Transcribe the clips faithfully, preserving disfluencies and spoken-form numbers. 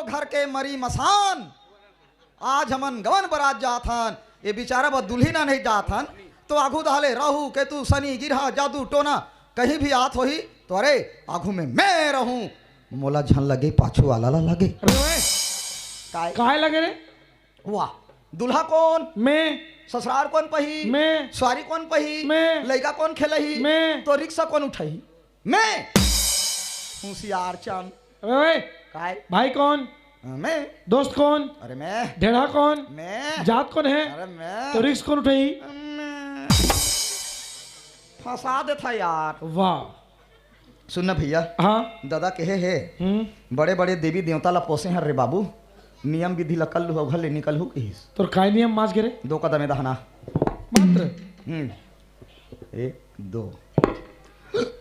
घर के मरी मसान, आज हमन गवन बरात जात हन, ये बिचारा बर दुल्हिन नहीं जात हन, तो आघू दहाले राहु, केतु, शनि, गिरहा, जादू, टोना, कहीं भी आत होही, तो अरे, आघू में मैं रहूं, मोला झन लगे, पाछू वाला ला लगे। अरे ओए, काय? काय लगे रे? वाह, दूल्हा कौन? मैं। ससुराल कौन पही? मैं। सुवारी कौन पही? मैं। लइका कौन खेलही? मैं। तो रिक्शा कौन उठाही? मैं। होशियार चांद। अबे ओए, काय? भाई कौन? मैं। दोस्त कौन? अरे मैं। ढेढ़ा कौन? मैं। जात कौन है? अरे मैं। तो रिक्स कौन उठाही? मैं। फंसा देथा यार। वाह। सुन ना भैया। हाँ। दादा कहे हे, हम्म। बड़े-बड़े देवी देवता ला पोसे हर रे बाबू, नियम विधि ला कर लू, घर ले निकलहू कहिस। तोर काय नियम मांस गे रे? दो कदम ए दहना। मात्र? हम्म। एक, दो।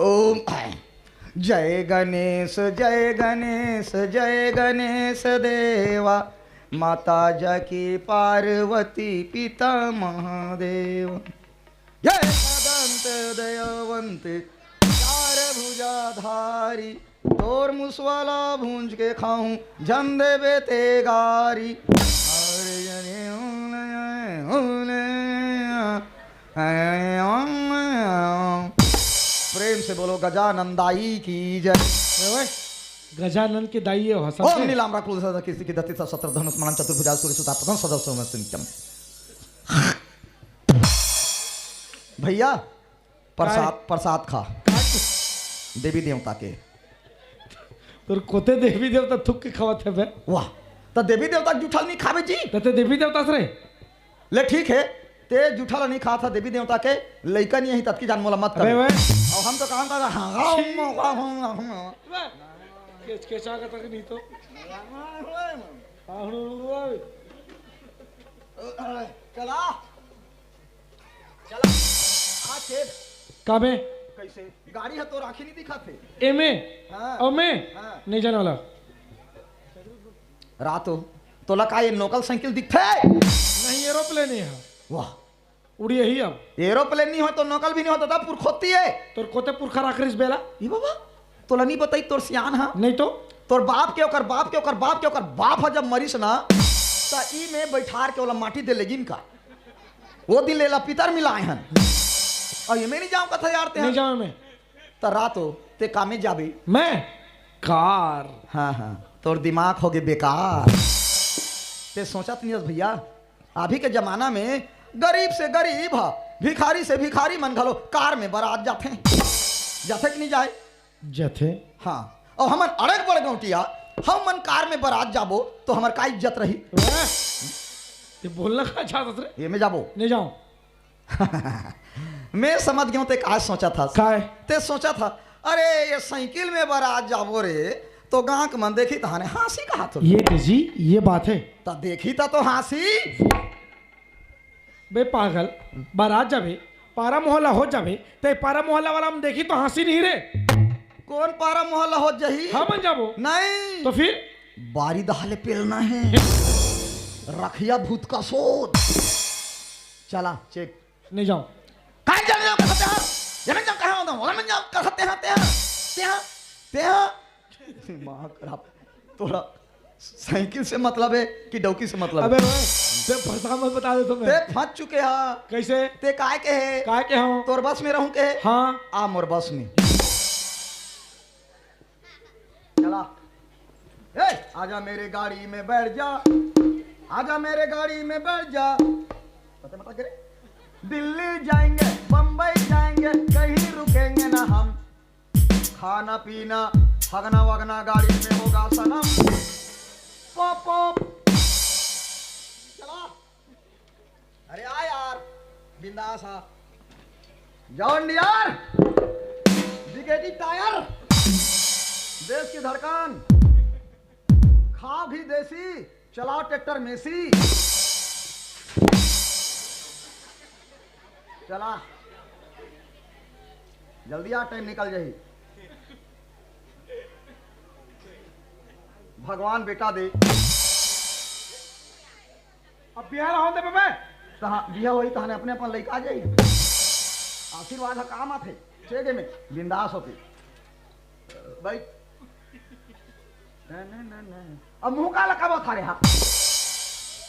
ओम जय गणेश, जय गणेश, जय गणेश देवा, माता जाकी पार्वती पिता महादेव। जय दंत दयावंत चार भुजाधारी, तोर मुसवा ला भूंज के खाहूं, झन देबे ते गारी। प्रेम से बोलो गजानन दाई की जय। ओए, गजानन के दाई हे, हंसा ओम के। नीलाम राकुल सदा किसी की दत्ति सत्र धनुष मणम चतुर्भुजा सूर्य सुता पतंग सदा सोम सिंचम। भैया, प्रसाद, काय? प्रसाद खा। काय? देवी देवता के। तोर कोते देवी देवता थूक के खवाथे बे? वाह, त देवी देवता के जूठा ल नहीं खाबे जी? त ते देवी देवता हस रे? ले ठीक हे, ते जूठा ल नहीं खाथा देवी देवता के, लइका नहीं आही ततकी जान मोला मत अबे कर। ओए। अब हम तो काम कर, हाँ, हाँ, छी। हाँ, हाँ, हाँ, हाँ। केच केचा का तक नहीं तो। चला। चला। आ, चेप। का बे? कैसे? गाड़ी ह तोर आँखी नहीं दिखत हे। एमे? हाँ। अउ मैं? हाँ। नहीं जाने वाला। रातो, तोला का ये नोकल साइकिल दिखथे? नहीं, एरोप्लेन हे। वाह। उड़ी ही अब। एरोप्लेन नहीं हो तो नोकल भी नहीं हो तो तब पुरखोती हे। तोर कोते पुरखा राख रिस बेला? ई बाबा, तोला नहीं बताई तोर सियान हा? नहीं तो? तोर बाप के, ओकर बाप के, ओकर बाप के, ओकर बाप हा जब मरिस ना, त ई में बैठार के ओला माटी दे लेगिन का। वो दिन लेला पितर मिलाए हन। अउ ये में नहीं जाऊं कथा यार ते नहीं हा? जाऊं मैं। त रातो, ते कामे जाबे? मैं? कार। हाँ, हाँ, तोर दिमाग होगे बेकार। ते सोचत नहीं हस भैया, अभी के जमाना में गरीब से गरीब ह, भिखारी से भिखारी मन घलो कार में बरात जाथे। जाथे कि नहीं जाए? जाथे। हाँ, अउ हमन अड़क बड़ गौंटिया, हमन कार में बरात जाबो, तो हमर का इज्जत रही? वाह! ते बोलना का चाहत हस रे? ये में जाबो। नहीं जाऊं। मैं समझ गेंव ते का सोचत हस। काय? ते सोचत हस, अरे ये साइकिल में बरात जाबो रे, तो गांव के मन देखी तहाने हाँसी कहा तो। ये जी, ये बात हे। त देखी त तो हाँसी। बे पागल, बरात जाबे, पारा मोहल्ला हो जाबे, ते पारा मोहल्ला वाला मन देखी तो हाँसी नहीं रे। कौन पारा मोहल्ला हो जाही? हमन जाबो। नहीं। तो फिर? बारी दहाले पेलना हे। रखिया भूत का सोच। चला, चेक। नहीं जाऊं। काय जाने जाऊं, कहते हैं? ये नहीं जाऊं, कहाँ होता हूँ? ये नहीं जाऊं, कहते हैं, ते हैं? ते हैं? दिमाग खराब। तोरा साइकिल से मतलब हे कि डौकी से मतलब हे? अबे ओए, ते फंसा मत बता दे तो मैं। ते फंस चुके हा। कैसे? ते काय के हे? काय के हूँ? तोर बस में रहूं के? हाँ। आ मोर बस में। चला। ए, आजा मेरे गाड़ी में बैठ जा, आजा मेरे गाड़ी में बैठ जा। पता, पता करे? दिल्ली जाएंगे, बम्बई जाएंगे, कहीं रुकेंगे ना हम। खाना पीना, हगना वगना गाड़ी में होगा सनम। Pop, pop. चला। अरे आ यार, बिंदास आ। जॉन डियर, ब्रिगेडी टायर, देश की धड़कन, खाओ घी देसी, चलाओ ट्रैक्टर मेसी। चला, जल्दी आ, टाइम निकल जाही। भगवान बेटा दे। अब बिहार होते पे मैं। तहाँ बिहा होही, तहने अपने अपन लइका आ जाही। आशीर्वाद ह काम आथे। चेगे में बिंदास होके भाई। अब मुंह का लकाबत हरे हा?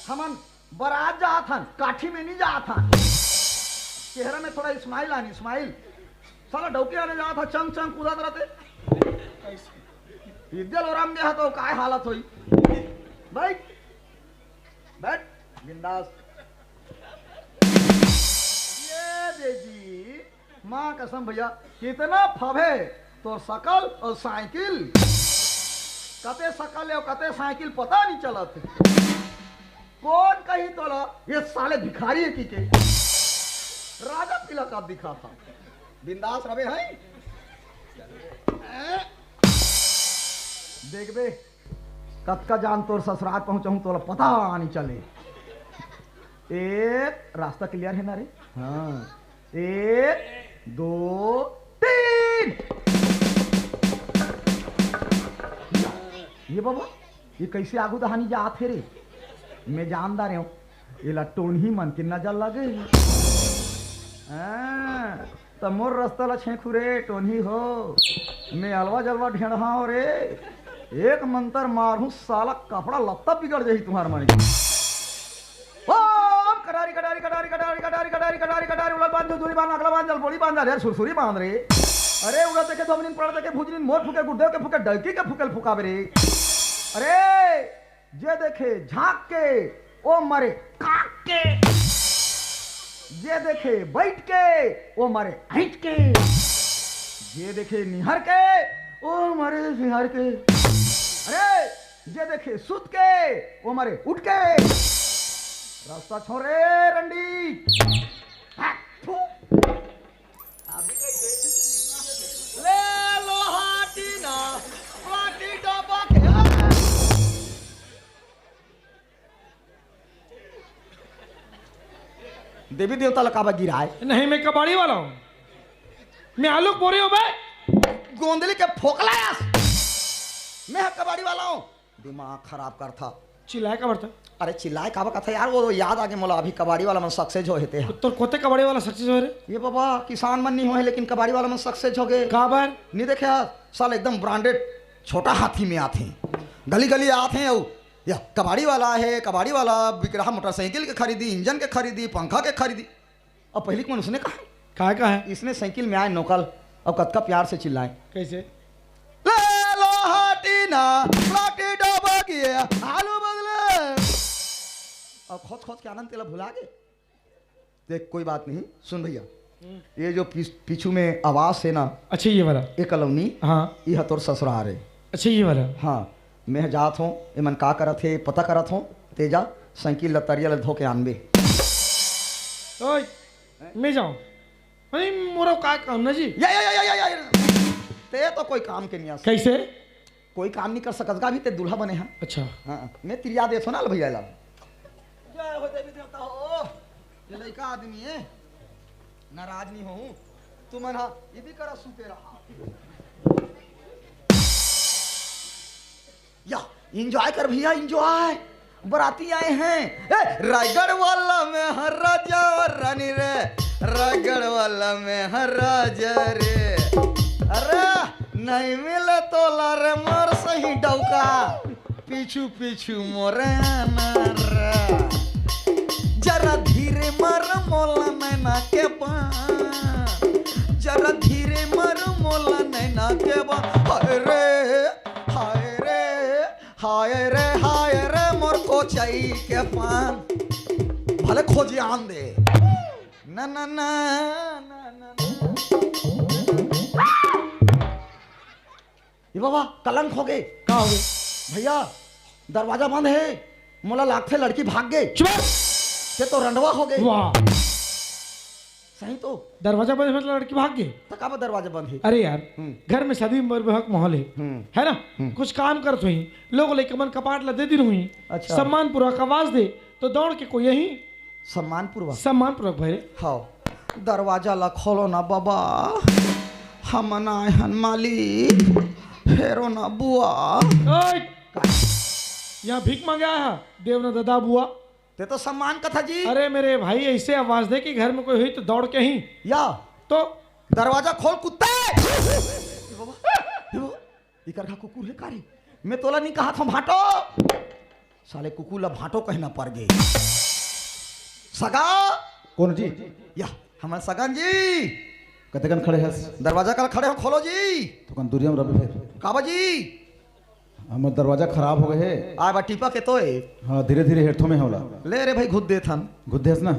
हमन बरात जात हन, काठी में नहीं जात हन। चेहरा में थोड़ा स्माइल आनी, स्माइल। साला डौकी आने जात हा, चंग चंग कूदत रहते। इज्जत और हम दे हा तो काय हालत होई? बैठ, बैठ, बिंदास। ये दे जी, माँ कसम भैया, कितना फबे तोर सकल और साइकिल। कते सकल है और कते साइकिल पता नहीं चलत हे। कौन कही तोला ये साले भिखारी है की के? राजा तिलक का दिखा था। बिंदास रवे है। देख बे, कतका जान तोर ससुराल पहुंचाहूं तोला पता नहीं चले। एक रास्ता क्लियर है ना रे? हाँ, एक, दो, तीन। ये बाबा, ये कैसे आगू दहानी जात हे रे? मैं जानदा रे हूँ, एला टोनही मन के नजर लगे। हाँ, त मोर रस्ता ला छेंखू रे टोनही हो। मैं अलवा जलवा ढेंढहा हो रे। एक मंतर मारहूँ साला, कपड़ा लत्ता बिगड़ जाही तुम्हार मन के। ओम कटारी, कटारी, कटारी, कटारी, कटारी, कटारी, कटारी, कटारी, उलल बांध, धुधुरी बांध, अगला बांध, जलपोड़ी बांध, अरे सुरसुरी बांध रे। अरे उड़ा देखे, धोबनिन पड़ देखे, भुजनिन मोर फुके, गुड्डे के फुके, डलकी के फुकल फुकावे रे। अरे जे देखे झांक के, ओ मरे काक के। जे देखे बैठ के, ओ मरे हट के। जे देखे निहर के, ओ मरे सिहर के। अरे जे देखे सुत के, ओ मरे उठ के। रास्ता छोरे रंडी। ले लोहा टीना, प्लाटी डबा के। देवी देवता ला काबर गिराए? नहीं, मैं कबाड़ी वाला हूँ। मैं आलू के बोरी हूँ बे। गोंदली के फोकला आस। मैं ह कबाड़ी वाला हूँ। दिमाग खराब करथा। चिल्लाए काबर था? अरे चिल्लाए काबर कथा यार, वो याद आगे मोला, अभी कबाड़ी वाला मन सक्सेस हो हेते ह। तोर कोते कबाड़ी वाला सक्सेस हो रे? ये बाबा, किसान मन नहीं हो हे, लेकिन कबाड़ी वाला मन सक्सेस हो गए। काबर? नहीं देखे आज, साल एकदम ब्रांडेड छोटा हाथी में आथे, गली गली आथे। अउ या कबाड़ी वाला हे, कबाड़ी वाला बिकराहा मोटरसाइकिल के खरीदी, इंजन के खरीदी, पंखा के खरीदी। अब पहली कौन उसने कहा? काय कहा है? इसने साइकिल में आए नौकल, अब कतका प्यार से चिल्लाए। कैसे? ले लोहा टीना, प्लाटी डबा के, आलू बदले। अब खोज खोज के आनंद तेला भुला गे। देख, कोई बात नहीं, सुन भैया, हम्म। ये जो पीछ-, पीछू में आवास है ना, अच्छा, ये वाला? ये कॉलोनी, हाँ। ये ह तोर ससुराल है। अच्छा, ये वाला? हाँ, मैं जात हूँ, ये मन का करत हे, पता करत हूँ, तेजा साइकिल ला तरिया ला धो के आनबे। ओए, मैं जाऊँ? अरे, मोरो का काम ना जी? या, या, या, या, या, या। ते तो कोई काम के नहीं आस। कैसे? कोई काम नहीं कर सकत का, अभी ते दूल्हा बने हैं। अच्छा। हाँ, मैं तिरिया देथो ना भैया ला। जय हो देवी देवता हो। ये लइका आदमी है, नाराज नहीं हो। तुमन हा ये भी करा, सूते रहा। या, एंजॉय कर भैया, एंजॉय। बराती आए हैं। ए, रायगढ़ वाला में हर राजा रानी रे, रायगढ़ वाला में हर राजा रे। अरे, नहीं मिले तोला रे मोर सही डौका, पीछू पीछू मोरे आना रे। जरा धीरे मार मोला नैना के बान, जरा धीरे मार मोला नैना के बान। हाय रे, हाय रे, हाय रे, हाय रे, मोर कोचई के पान। भले खोजे आन दे। ना, ना, ना, ना, ना, ना। ए बाबा, कलंक हो गे। का हो गे? भैया, दरवाजा बंद हे। मोला लागथे लड़की भाग गे। चुप! ते तो रंडवा हो गे। वाह। सही तो। दरवाजा बंद हे मतलब लड़की भाग गे? त काबर दरवाजा बंद हे? अरे यार, हम्म। घर में शादी विवाह के माहौल हे। हम्म। है ना? हम्म। कुछ काम करत होही, लोग लइका मन कपाट ला दे दिन होही। अच्छा। सम्मान पूर्वक आवाज दे, तो दौड़ के कोई यही सम्मानपूर्वक। सम्मानपूर्वक भैरे। हाव। दरवाजा ला खोलो ना बाबा, हमन आए हन मालिक, हेरो ना बुआ। ओए! का? यहाँ भीख मांगे आया है, देव ना दादा बुआ। ते तो सम्मान कथा जी। अरे मेरे भाई, ऐसे आवाज दे कि घर में कोई हुई तो दौड़ के ही। या। तो? दरवाजा खोल कुत्ते। ए बाबा, ए बाबा, इकर का कुकुर है का रे? मैं तोला नहीं कहा था भाटो। साले कुकुर ला भाटो कहना पड़ गए। सगा। कौन जी? या, हमर सगन जी। कतेकन खड़े हस? दरवाजा कल खड़े हो, खोलो जी। तो कन दूरिया में रबे फिर। काबा जी? हमर दरवाजा खराब हो गए हे। आ बा टीपा के तो ए। हाँ, धीरे धीरे हेरथो में होला। ले रे भाई, घुद देथन। घुद देस ना।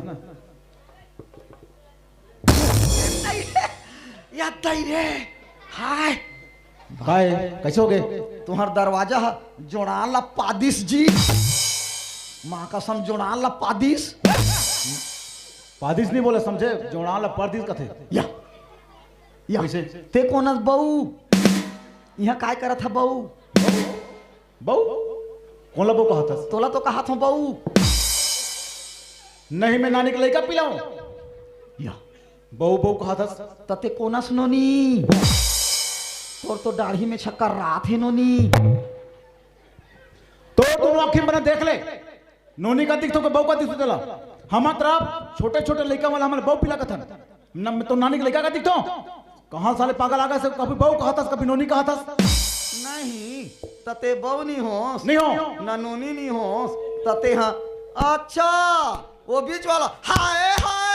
या दई रे। हाय। काय? कैसे हो गए? तुम्हार दरवाजा ह जोड़ान ला पादिस जी। माँ कसम जोड़ान ला पादिस। पादिस नहीं बोले समझे, जोड़ान ला पादिस कथे। या। या। कैसे? ते कोन अस बऊ? यहाँ काय करत ह बऊ? बऊ? कौन ला बऊ कहा था? तोला तो कहा था बऊ। नहीं, मैं नानी के लइका पिलाऊं। या। बऊ, बऊ कहा था? तते कोन अस नोनी? तोर तो दाढ़ी में छक्का रात है नोनी। तो दोनों आँखें बना देख ले। नोनी का दिखतो के बऊ का दिखतो तेला? हमर तरफ छोटे-छोटे लइका वाला हमन बऊ पिला कथन। न, मैं तो नानी के लइका का दिखतो? कहाँ साले पागल आ गए से, कभी बऊ कहतस, कभी नोनी कहतस। नहीं, तते बऊ नहीं होस। नहीं हो। ना नोनी नहीं होस। तते हाँ। अच्छा, वो बीच वाला। हाय, हाय।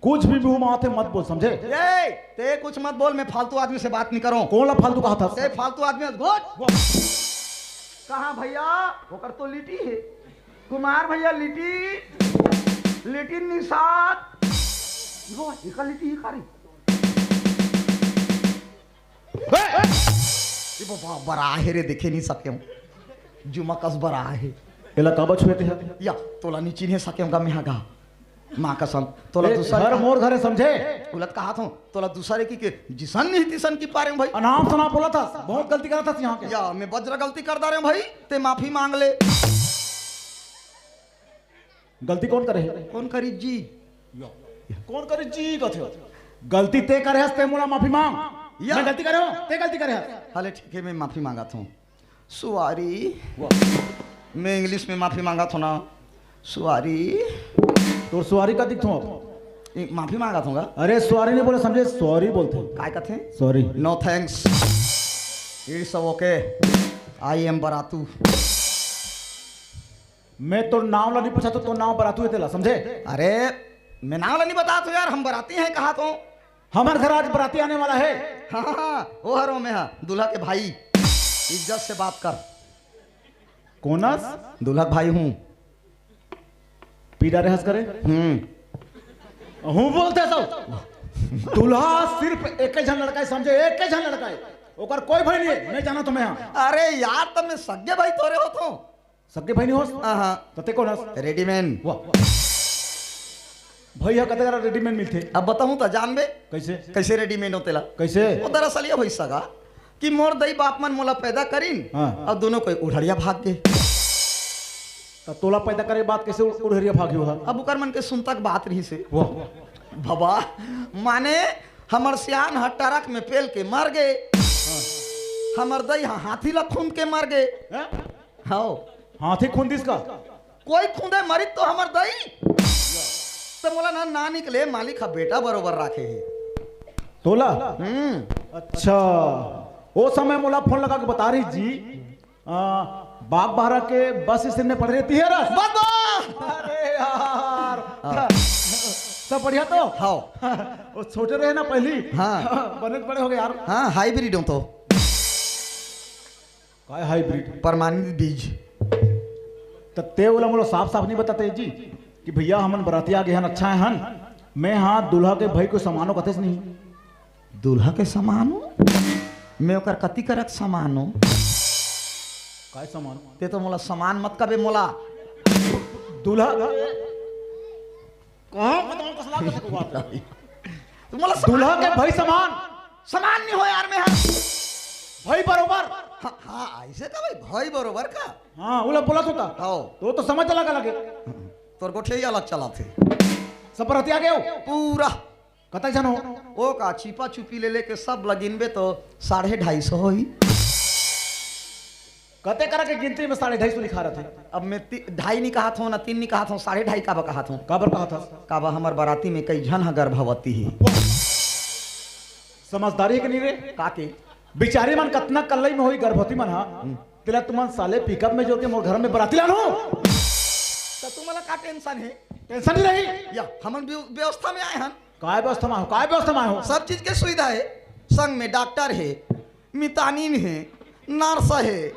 कुछ भी मुंह में आते मत बोल, समझे? ए, ते कुछ मत बोल, मैं फालतू आदमी से बात नहीं करूं। कौन ला फालतू कहा था? ते फालतू आदमी है, घोट। कहाँ भैया? ओकर तो लिट्टी है। कुमार भैया, लिट्टी, लिट्टी निषाद। वो एकर लिट्टी ही खा रही। ए, ए, ए, बाबा, बड़ा आहे रे, देखे नहीं सके हूँ। जुमकस बड़ा आहे। एला काबर छुए ते ह? या, तोला नी चिन्हे सके हूँ गा, मैं हा गा। माँ कसम, तोला ए, दूसरे घर का मोर घर है, समझे? उलत कहा था, तोला दूसरे की के जिसन नहीं तिसन की पारे हूँ भाई। अनाप शनाप बोला था, बहुत गलती करा था यहाँ के। या, मैं बज्र गलती कर डारे हूँ भाई, ते माफी मांग ले। गलती कौन करे है? कौन करी जी? कौन करे जी कथे हो? गलती ते करे हस, ते मोला माफी मांग। या। मैं गलती करे हूँ, ते गलती करे हस। हले ठीक है, मैं माफी मांगत हूँ। सॉरी। वाह। मैं इंग्लिश में माफी मांगत हूँ ना। सॉरी। तोर सॉरी का दिखत हूँ अब? ए, माफी मांगत हूँ गा। अरे सॉरी नहीं बोले समझे, सॉरी बोलते हैं। काय कथे? Sorry. No thanks। It's okay। I am Baratu. मैं तोर नाम ला नहीं पूछा तो तोर नाम बरातू है तेला, समझे? अरे, मैं नाम ला नहीं बता तो यार, हम बराती हैं कहा तो। हमारे घर आज बराती आने वाला है। हाँ, हाँ, हाँ, वो हरो में हाँ, दूल्हा के भाई, इज्जत से बात कर। कौन अस? दूल्हा के भाई हूँ। पी डारे हंस करे? हम्म। हूँ बोलते सब। दूल्हा सिर्फ एक ही झन लड़का है, समझे, एक ही झन लड़का है, ओकर कोई भाई नहीं है, मैं जाना तुम्हें यहाँ। अरे यार, तब मैं सगे भाई तोरे हो तो। सगे भाई नहीं होस? हाँ, हाँ। तो ते कौन हस? रेडीमेड। वाह। भाई, यहाँ कते करा रेडीमेड मिलते? अब बताऊँ तो जान बे। कैसे? कैसे रेडीमेड होते ला? कैसे? वो दरअसल ये भाई सगा कि मोर दई बाप मन मोला पैदा करिन हाँ। और दोनों कोई उढ़ड़िया भाग गए। तो तोला पैदा करे बात कैसे उढ़-, उढ़ड़िया भागी हुआ? अब उकर मन के सुनता के बात रही से। वाह। बाबा, माने हमर सियान ह ट्रक में पेल के मर गए। हाँ। हमर दई ह हाथी ला खूंद के मर गए। हैं? हाओ। हाथी खूंदिस का? कोई खूंदे मरित तो हमर दई। तो मोला ना, ना निकले, मालिक ह बेटा बरोबर राखे हे। तोला? हम्म। अच्छा। ओ समय मोला फोन लगा के बता रही जी, आ, बाग बहरा के बस स्टैंड में पढ़ रही थी यार। बाबा! अरे यार। हाँ। सब बढ़िया तो? हाओ। वो छोटे रहे ना पहली। हाँ। बने बड़े हो गए यार। हाँ, हाइब्रिड हो तो। काय हाइब्रिड? प्रमाणित बीज। त ते ओला मोला साफ साफ नहीं बताते जी कि भैया हमन बराती आ गए हन, अच्छा है हन, मैं हाँ दूल्हा के भाई को समानो कथेस नहीं। दूल्हा के समानो? मैं ओकर कति करक समानो? काय समानो? ते तो मोला समान मत कबे मोला। दूल्हा कहाँ बताऊं कसला कसला बात है? तू मोला समान दूल्हा के भाई समान। समान नहीं हो यार, मैं हाँ। भाई बरोबर। हाँ, हाँ, ऐसे का भाई, भाई बरोबर का? हाँ, ओला बोला तो था। हाँ। तो, तो समझ अलग अलग है। तोर गोठिया अलग चला थे। सब बराती आ गए हो? पूरा। कतक झन हो? ओ का, छिपा छुपी ले लेके सब लगिनबे तो साढ़े ढाई सौ होही। कते करा के गिनती में साढ़े ढाई सौ लिखा रहथे? अब मैं ती-, ढाई नहीं कहा था ना, तीन नहीं कहा था, साढ़े ढाई काबर कहा था? काबर कहा था? काबर हमर बराती में कई झन ह गर्भवती ही। समझदारी हे कि नहीं रे? का के? बिचारी मन कतना कल्लई में होही गर्भवती मन हा। हम्म। तेला तुमन साले पिकअप में जोर के मोर घर में बराती लानहू। त तुमन ला का टेंशन हे? टेंशन नहीं रही। या, हमन व्यव-, व्यवस्था में आए हन। काय व्यवस्था में आए हो? काय व्यवस्था में आए हो? सब चीज के सुविधा हे। संग में डॉक्टर हे, मितानिन हे, नर्स हे,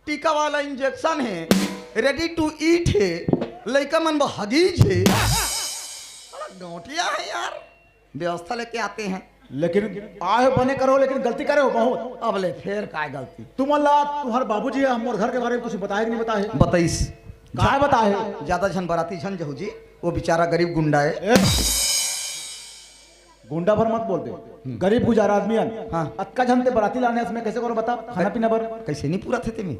टीका वाला इंजेक्शन हे, ready to eat हे, लइका मन बर हगीज हे। बड़ा गौंटिया हे यार, व्यवस्था लेके आते हैं। लेकिन आए हो बने करो, लेकिन गलती करे हो बहुत। अब ले फेर काय गलती? तुमन ला तुम्हारे बाबूजी हे, मोर घर के बारे में कुछ बताए कि नहीं बताए? बताइस। काय बताए? ज्यादा झन बराती झन जहू जी, वो बेचारा गरीब गुंडा हे। ए, गुंडा भर मत बोल दे। हम्म। गरीब गुजार आदमी हन। हाँ। अतका झन ते बराती लाने हस, मैं कैसे करो बता? खाना पीना बर? कैसे नहीं पूरा थे तेमे?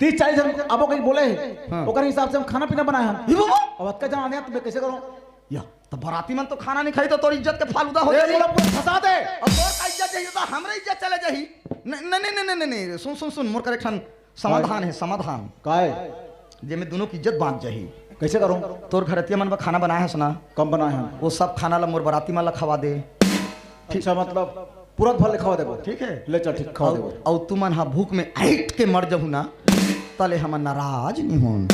तीस चालीस झन अबो कहीं बोले हे, हाँ। ओकर हिसाब से हम खाना पीना बनाए हन। ही बाबा। अब अतका झन आने हस, मैं कैसे करो? या, तो बराती मन तो खाना नहीं खाही, तो तोर इज्जत के फालूदा हो ए, जाही। बोला, पूरा फंसा दे। अब तोर का इज्जत जाही, तो हमरे इज्जत चले जाही। न-, न-, न-, न-, न-, न-, न-, सुन, सुन, सुन, मोर कर एक ठन समाधान काय? हे, समाधान। काय? जेमे दोनों की इज्जत बांच जाही। कैसे करूं? तोर घरतिया मन बर खाना बनाए हस ना? कम बनाए हन। वो सब खाना ला मोर बराती मन ला खवा दे। अच्छा, मतलब पूरा भर ले खवा देबो? ठीक हे। ले चल, ठीक, खवा अउ, देबो। अउ तुमन हा भूख में ऐंठ के मर जहू ना, तले हमन नाराज नहीं होन।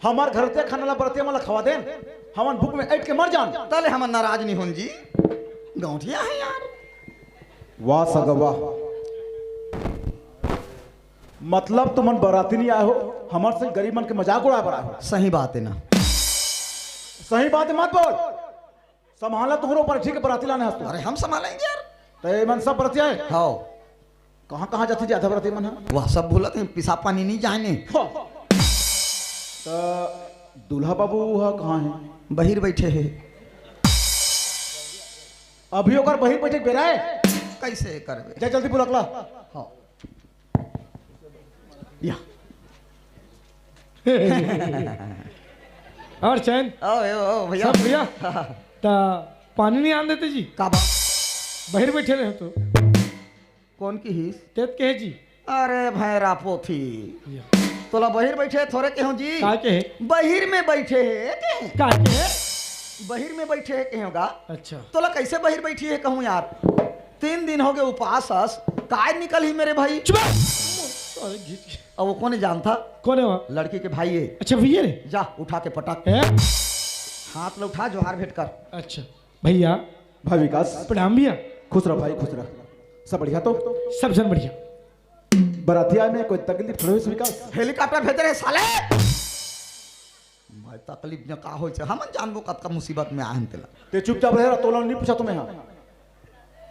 हमर घरतिया खाना ला बरतिया मन ला खवा देन, हमन भूख में ऐंठ के मर जान। तले हमन नाराज नहीं होन जी, गौंटिया हे यार। वाह सगा वाह। मतलब तुमन बराती नहीं आए हो, हमर से गरीब मन के मजाक उड़ाए बर आए हो। सही बात हे ना। सही बात हे, मत बोल। संभाला तुहरो ऊपर, ठीक हे, बराती लाने हस तू। अरे हम संभालेंगे यार। तो ये मन सब बराती आए? हाँ। कहाँ कहाँ जाथे ज्यादा बराती मन ह? वह सब भूलत हे, पेशाब पानी नहीं जाने। हाँ। तो दूल्हा बाबू ह कहाँ हे? बहिर बैठे हे। अभी ओकर बहिर बैठे के बेरा हे? कैसे करबे? जा जल्दी बुला के ला। हाँ। या। और चैन? ओ, ओ, ओ, भैया। सब बढ़िया? त पानी नहीं आन देते जी? का बा? बहिर बैठे रहे तो। कौन किहिस? तेत कहे जी। अरे भैरा पोथी। या। तोला बहिर बैठे थोरे कहेंव जी। का कहे? बहिर में बैठे हे कहेंव। का कहे? बहिर में बैठे हे कहेंव गा। अच्छा। तोला कैसे बहिर बैठे हे कहूँ यार? तीन दिन हो गए उपास हस, काय निकलही मेरे भाई? चुप! अरे घिच। अब वो कोन हे जानथा? कोन हे वो? लड़की के भाई हे। अच्छा, भैया रे? जा, उठा के पटक। हैं? हाथ ला उठा, जोहार भेंट कर। अच्छा, भैया। भाई विकास। प्रणाम भैया। खुश रह भाई, खुश रह। सब बढ़िया तो? सब जन बढ़िया। बरातिया में कोई तकलीफ थोड़ी होइस विकास? हेलीकॉप्टर भेजे रहे साले। भाई, तकलीफ न का होइस, हमन जानबो कतका मुसीबत में आए हन तेला। ते चुपचाप रहे, तोला नहीं पूछा तुम्हें, हाँ।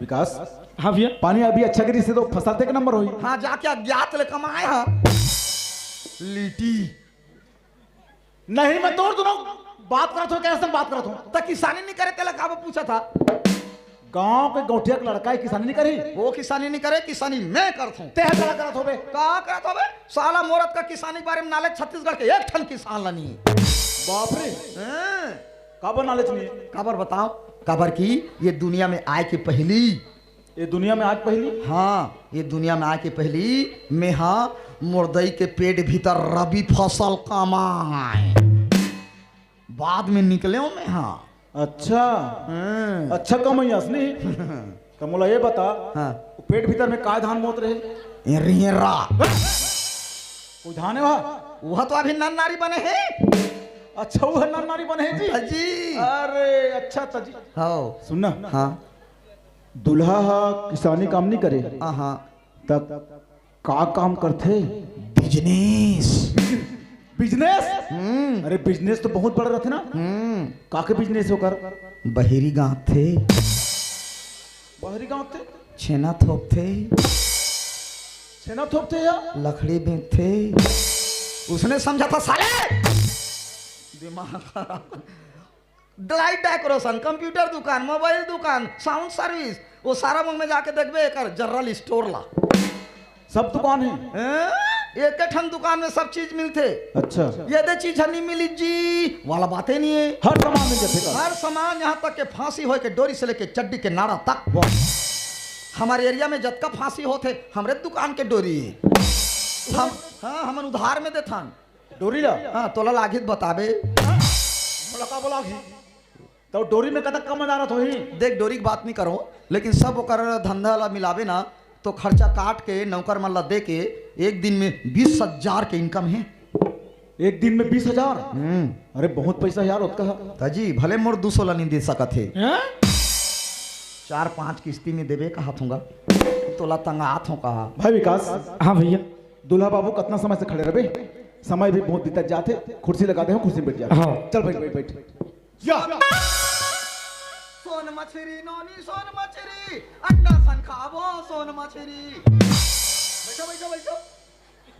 विकास। हाँ भैया। पानी अभी अच्छा गिरिस हे तो फसल ते एक नंबर होही। हाँ, जाके अज्ञात ले कमाए हाँ। लीटी। नहीं, मैं तोर दोनों बात करत हों, कैसे बात करत हों? त किसानी नहीं करे, तेला काबर पूछा था? गांव के गौंटिया के लड़का हे, किसानी नहीं करही? वो किसानी नहीं करे, किसानी मैं करत हों। तेह तेला करत होबे? का करत होबे? साला मोर अतका किसानी के बारे में knowledge छत्तीसगढ़ के एक ठन किसान ला नहीं हे। बाप रे। हैं? काबर knowledge नहीं हे? काबर बताओ? काबर कि ये दुनिया में आए के पहिली ये दुनिया में आए के पहिली? हाँ, ये दुनिया में आए के पहिली मेहा मोर दई के पेट भीतर रबी फसल कमाए। बाद में निकलेंव मेहा। अच्छा। हाँ। अच्छा कमइयास नहीं? त मोला ये बता, हाँ। वो पेट भीतर में काय धान बोत रहे? ये रेंरा। कोई धान हे वह? वह तो अभी नन्नारी बने हे। अच्छा, वह नन्नारी बने हे जी? जी। अरे, अच्छा त जी। हाँ। सुन ना। हाँ। दूल्हा ह किसानी काम नहीं करे, हाँ, हाँ। त का काम करथे? Business। Business? हम्म। अरे, business तो बहुत बड़ा रथे ना। हम्म। का के business ओकर? बहिरी गांथथे। बहिरी गांथथे? छेना थोपथे। छेना थोपथे या? लकड़ी बेचथे। उसने समझा था साले। दिमाग खराब। Light decoration, computer दुकान, mobile दुकान, sound service, वो सारा मन में जाके देखबे एकर general store ला। सब दुकान हे? हैं? एके ठन दुकान में सब चीज मिलथे। अच्छा। ये दे चीज ह नहीं मिली जी, वाला बाते नहीं हे। हर सामान मिल जाथे का? हर सामान, यहाँ तक के फांसी होए के डोरी से लेके चड्डी के नाड़ा तक। वाह। हमारे area में जतका फांसी होथे, हमरे दुकान के डोरी हे। हम, हाँ, हमन उधार में देथन। डोरी ला? हाँ, तोला लागही त बताबे। हाँ? मोला का बोला ही? त डोरी में कतक कमादारत होही? देख, डोरी के बात नहीं करो, लेकिन सब ओकर धंधा ला मिलाबे ना, तो खर्चा काट के नौकर मन ला दे के एक दिन में बीस हजार के इनकम हे। एक दिन में बीस हजार? हम्म। अरे, बहुत पैसा यार, ओतका ह। त जी, भले मोर दू सौ ला नहीं दे सकत हे। हैं? चार पांच किस्ती में देबे कहत हूँगा, तोला तंगात हूँ कहा। भाई विकास। हाँ भैया। दूल्हा बाबू कतना समय से खड़े रहबे, समय भी बहुत बीतत जाथे, कुर्सी लगा दे हूँ, कुर्सी में बैठ जा। हाँ। चल बैठ, बैठ, बैठ। या। सोन मछरी नोनी सोन मछरी, अंडा सन खाबो सोन मछरी। बैठो, बैठो, बैठो।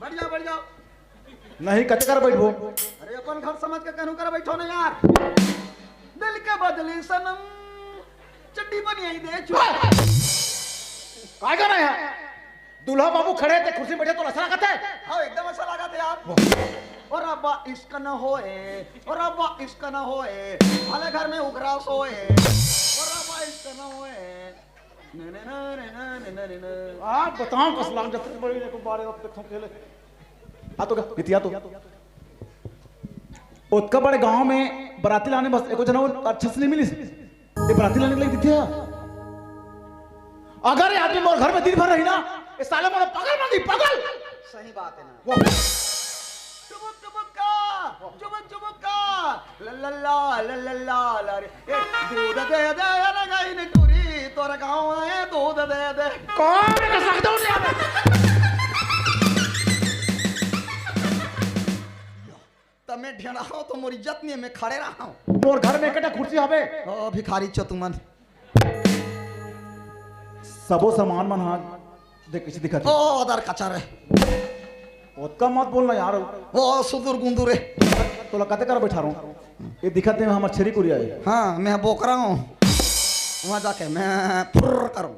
बैठ जाओ, बैठ जाओ। नहीं, कते कर बैठबो? अरे, अपन घर समझ के कहूँ कर बैठो ना यार। दिल के बदले सनम, चड्डी बनियाई दे चुप। काय कर रहे हैं? दूल्हा बाबू खड़े थे, कुर्सी में बैठे तो अच्छा लगता है। हाँ, एकदम अच्छा लगा था यार। और अब्बा इश्क न होए, और अब्बा इश्क न होए, भले घर में उघरा सोए, और अब्बा इश्क न होए। ने, ने, ने, ने, ने, ने, ने, ने, ने। आप बताओ, कस लाग जब तक बड़ी को बारे अब तक खेले। आ तो गा, बिटिया तो। ओतका बड़े गांव में बराती लाने बस एको जना अच्छा से नहीं मिलिस। ये बराती लाने के लिए दिखे है। अगर ये आदमी मोर घर में दिन भर रही ना, ये साले मोर पागल बन गई, पागल। सही बात है ना। वाह। चुबुक चुबुक का, चुबुक चुबुक का, ला ला ला, ला ला ला, ला रे। ए, दूध दे दे, अरे गई ने टूरी, तोर गाँव है, दूध दे दे। कौन है कसक दो ले? तमे ढेड़ा हो तो मोर इज्जत नहीं, मैं खड़े रहा हूँ। मोर घर में एकटा कुर्सी हवे। ओ भिखारी चतुमन। सबो सामान मन हा देख, कइसे दिखत हे? ओ, अदर कचर हे। ओतका मत बोलना यार। ओ, सुदूर गुंदूर हे। तोला कते कर बैठा रहूं? ये दिखत हे, हमर छेरी कुरिया हे। हाँ, मैं बोकरा हूँ। वहाँ जाके मैं फुर्र करूँ।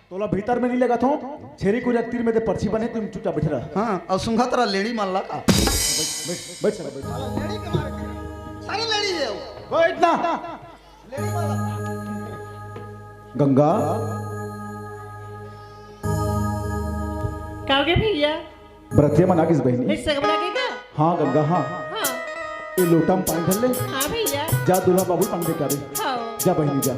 तोला भीतर में नहीं लेगत हूँ। छेरी कुरिया के तीर में दे पर्ची बने, तुम चुपचाप बैठे रह। हाँ, अउ सुंघत रह लेड़ी मन ला का। बैठ, बैठ, बैठ, साला बैठ। साला लेड़ी के मारे के। सारी लेड़ी हे वो। बैठ ना। गंगा। का हो गया भैया? बरतिया मन आ गिस बहिनी। एक सेकंड लगेगा। हाँ गंगा, हाँ। हाँ। ये लोटा में पानी धर ले। हाँ भैया। जा दूल्हा बाबू पानी दे के आ रे। हाँ। जा बहिनी जा।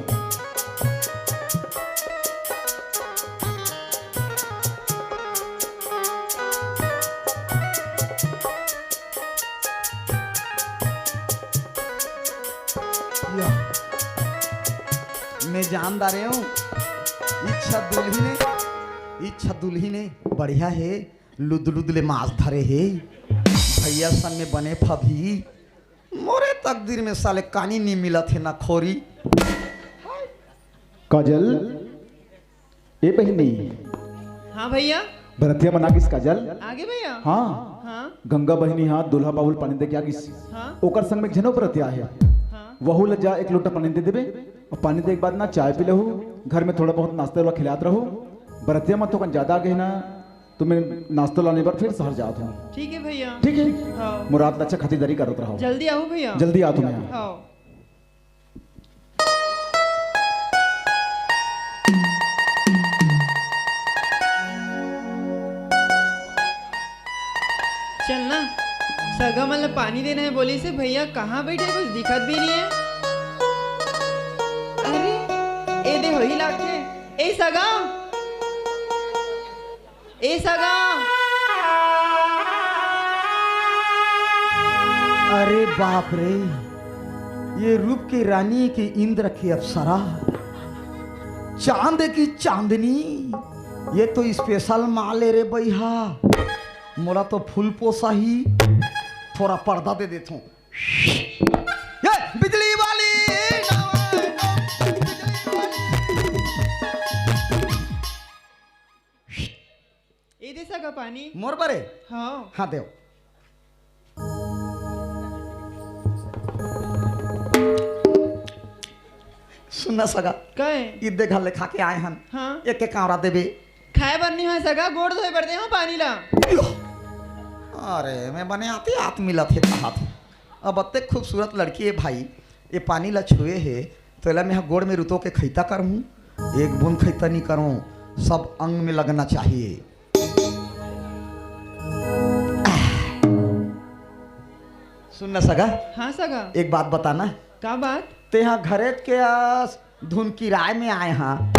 या। मैं जान डारे हूँ, इच्छा दुल्ही ने, इच्छा दुल्ही ने बढ़िया हे, लुद लुद ले मांस धरे हे, भैया संग में बने फभी, मोरे तकदीर में साले कानी नी मिलत हे ना खोरी। काजल, ए बहिनी। हाँ भैया। बरतिया मन आ गिस काजल। आगे भैया। हाँ। हाँ। गंगा बहिनी हा दूल्हा बाबू ल पानी दे के आ गिस। हाँ। ओकर संग में एक झनो बरतिया हे। हाँ। वहू ल जा एक लोटा पानी दे देबे। अउ पानी दे के बाद ना चाय पी लेहू। घर में थोड़ा बहुत नाश्ता वाला खिलात रहू। बरतिया मन थोकन ज्यादा आ गे ना, तो मैं नाश्ता लाने बर फिर शहर जात हूँ। ठीक है भैया। ठीक है। हाँ। मुराद अच्छा खातिरदारी करत रहो। जल्दी आओ भैया। जल्दी आ तुम्हें। हाँ। चल ना, सगा मन ल पानी देना हे बोलिस हे भैया, कहाँ बैठे, कुछ दिखत भी नहीं है। अरे, ए दे होही लागथे। ए सगा, ए सगा। अरे बाप रे, ये रूप के रानी के इंद्र के अप्सरा, चांद की चांदनी, ये तो स्पेशल माल ए रे बइहा। मोला तो फूल पोसा ही, थोड़ा पर्दा दे देथों। ये बिजली वाली, बिजली वाली। ए दे सगा पानी। मोर बरे? हाँ। हाँ, देव। सुन ना सगा। कहे? इद्दे घर ले खा के आए हन। हाँ। एक के कांवरा देबे। खाए बर नहीं होय सगा, गोड़ धोए बर दे हो पानी ला। यो। अरे, मैं बने आते आत मिलत हे कहा था। अब अत्ते खूबसूरत लड़की हे भाई, ये पानी ला छुए हे, तो एला मैं गोड़ में रुतो के खैता करहूँ, एक बूंद खैता नहीं करहूँ, सब अंग में लगना चाहिए। सुन ना सगा। हाँ सगा। एक बात बताना। का बात? तेहा घरेच के अस, धुन किराए में आए हा।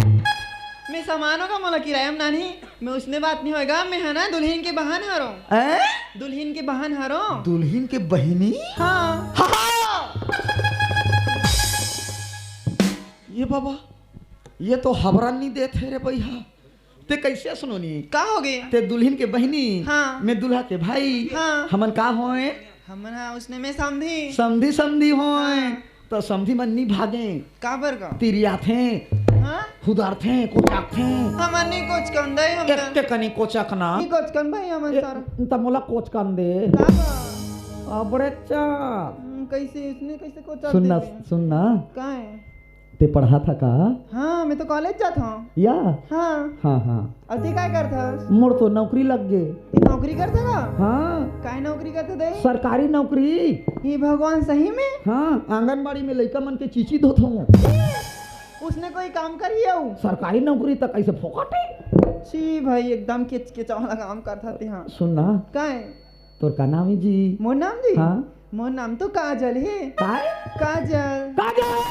मैं समानो का मोला किराया में नानी, मैं उसने बात नहीं होएगा, मैं है ना दुल्हन के बहन हरो। हैं? दुल्हन के बहन हरो। दुल्हन के बहिनी? हाँ। हा, हा! ये बाबा, ये तो हबरन नहीं देत हे रे भैया। ते कैसे सुनोनी? का हो गए? ते दुल्हन के बहिनी, हाँ। मैं दूल्हा के भाई, हाँ। हमन का होए? हमन हा उसने में समधी। समधी, समधी होए। हाँ। तो समधी मन नी भागे। काबर का? तिरियाथे, हाँ? हुदारथे, कोचाकथे। हमन नी कोचकन दे, हम एक त के कनी कोचकना। नी कोचकन भाई, हमन ए, सारा। त मोला कोचकन दे। काबर? अबड़े चा। हम्म, कैसे, उसने कैसे कोचक सुन ना, देबे? सुन ना। का है? ते पढ़ा था का? हाँ, मैं तो कॉलेज जात हूँ। या? हाँ। हाँ, हाँ। अउ ते काय करथस? मोर तो नौकरी लग गे। ते नौकरी करथे का? हाँ। काय नौकरी करथे ते? सरकारी नौकरी। हे भगवान, सही में? हाँ, आंगनबाड़ी में लइका मन के चीची धोत हूँ। उसने कोई काम करी अउ? सरकारी नौकरी तक कैसे फोकट है? छी भाई, एकदम किचकिचा वाला काम करथा ते, हाँ। सुन ना। काय? तोर का नाम हे जी? मोर नाम जी? हाँ। मोर नाम तो काजल हे। काय? काजल। काजल!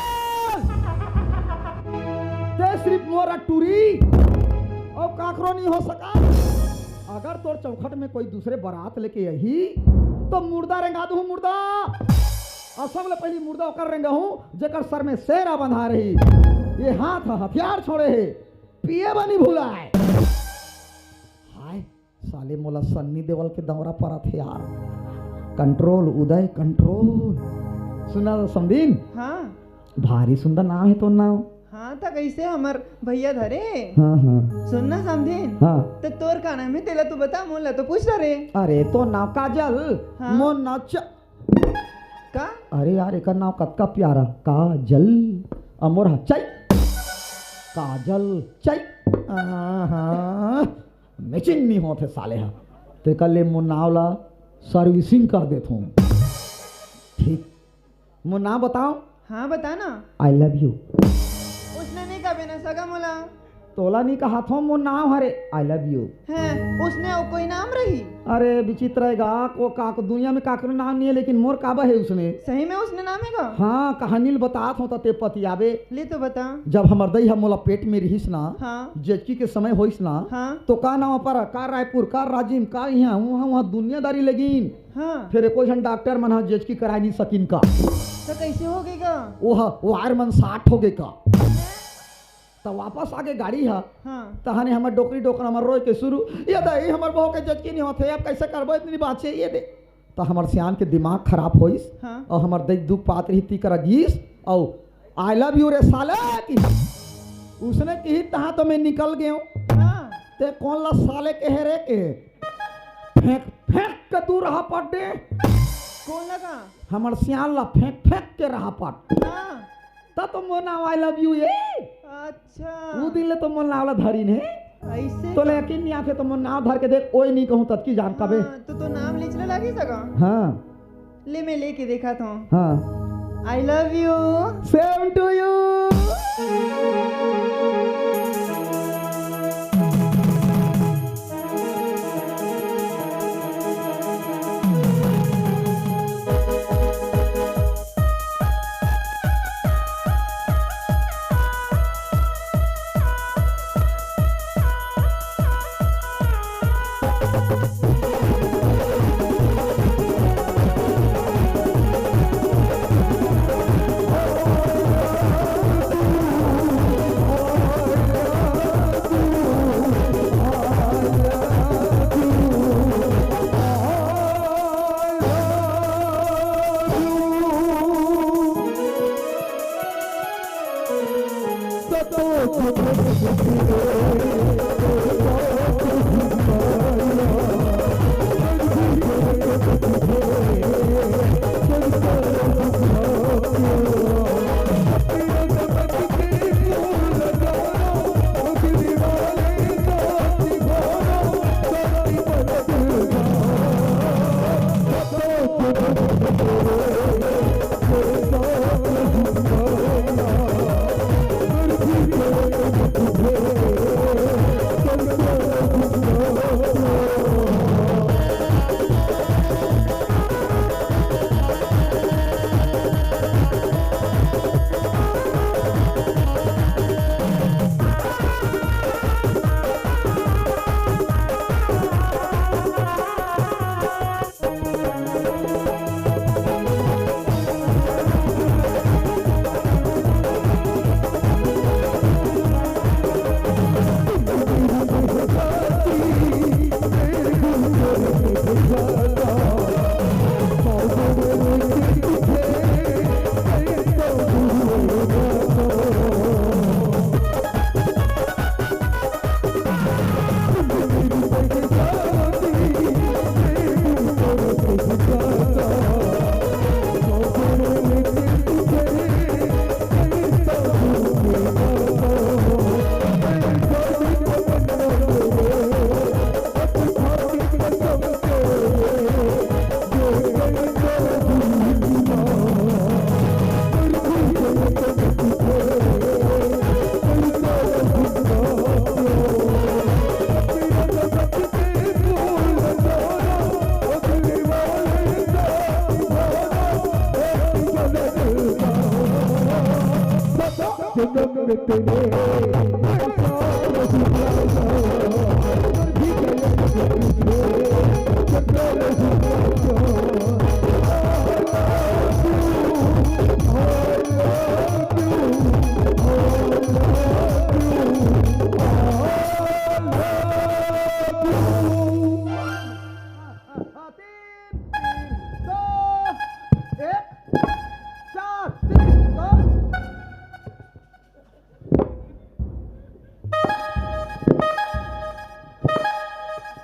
ते सिर्फ मोर टूरी अउ काकरो नहीं हो सका। अगर तोर चौखट में कोई दूसरे बारात लेके आही, तो मुर्दा रेंगा दूँ, मुर्दा। अउ सब ले पहली मुर्दा ओकर रेंगा हूँ, जेकर सर में सेरा बंधा रही। ये हाथ ह हथियार छोड़े हे, पिए बनी भुलाए। हाय, साले मोला सन्नी देवल के दौरा परत हे यार। कंट्रोल उदय, कंट्रोल। सुना समधिन? हाँ। भारी सुंदर नाम हे तोर नाम। हाँ, त कैसे हमर भैया धरे? हाँ, हाँ। सुन ना समधिन। हाँ। त तोर का नाम हे, तेला तो बता, मोला तो पूछ डरे। अरे, तोर नाम काजल, हाँ। मोर नाम च-, का? अरे यार, एकर नाम कतका प्यारा, काजल। अउ मोर ह चई, काजल चई। आहा। मैचिंग नहीं होत हे साले हा। तेकर ले मोर नाव ला सर्विसिंग कर देथों। ठीक, मोर नाव बताओ। हाँ, बता ना। I love you। उसने नहीं कबे ना सगा मोला। तोला नहीं कहा थो, मोर नाव हरे I love you। हैं, उसने अउ कोई नाम रही? अरे विचित्र हे गा, को का, को दुनिया में काकरो नाम नहीं हे, लेकिन मोर काबा हे उसने। सही में उसने नाम हे गा? हाँ, कहानी ल बतात हूँ त ते पतियाबे। ले तो बता। जब हमर दई ह मोला पेट में रिहिस ना, हाँ। जेचकी के समय होइस ना, हाँ। तो का नाम पर, का रायपुर, का राजिम, का इहाँ, उहाँ, उहाँ दुनियादारी लगिन। हाँ। फिर एको झन डॉक्टर मन ह जेचकी कराए नहीं सकिन का। तो कैसे हो गए गा? ओह, वायर मन साठ हो गए का। त वापस आगे गाड़ी ह। हाँ। तहने हमर डोकरी डोकरा हमर रोए के शुरू, "ये दई, हमर बहू के जचकी नहीं होथे, अब कैसे करबो, इतनी बात हे, ये दे।" त हमर सियान के दिमाग खराब होइस, हाँ। अउ हमर दई दुख पात रही ती करा गीस, अउ "I love you रे साले" की। उसने किही तहाँ तो मैं निकल गयो। हाँ। ते कोन ला साले कहे रे के? फेंक, फेंक के दूर रहा पट दे। कोन ला का? हमर सियान ला फेंक, फेंक के रहा पट। हाँ। त तो मोर नाव I love you हे। अच्छा। उ दिन ले तो मोर नाव ला धरिन हे। ऐसे तो का? ले यकीन नहीं आथे तो मोर नाव धर के देख, ओए नहीं कहूँ ततकी जान कबे। हाँ, तो, तो नाम लिचले लागी सका? हाँ। ले मैं लेके देखा था। हाँ। I love you। Same to you।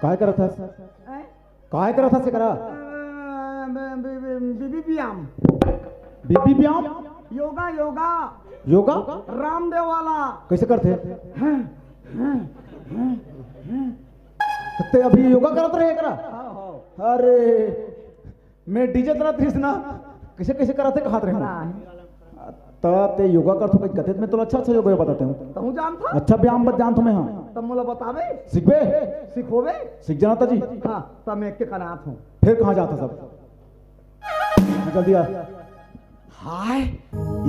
काय करत हस? हैं? काय करत हस एकरा? अ, बे-, बे-, बे-, बीबी व्यायाम। बीबी व्यायाम? योगा, योगा। योगा? रामदेव वाला। कैसे करथे? हैं, हैं, हैं, हैं। त ते अभी योगा करत रहे एकरा? हाँ, हाँ। अरे, मैं डीजे तरह थीस ना, कैसे, कैसे करत हे, कहात रहे हो? हाँ। त ते योगा करथो, कहीं कथे, मैं तोला अच्छा, अच्छा योगा बताते हूँ। तहूँ जानथो? अच्छा व्यायाम बत जानथो मैं, हाँ। तब मोला बताबे? सीखबे? सिखोबे? सीख जाना ता जी। हाँ, तब मैं एक के कनात हूँ। फिर कहाँ जाता सब? जल्दी आ। हाय,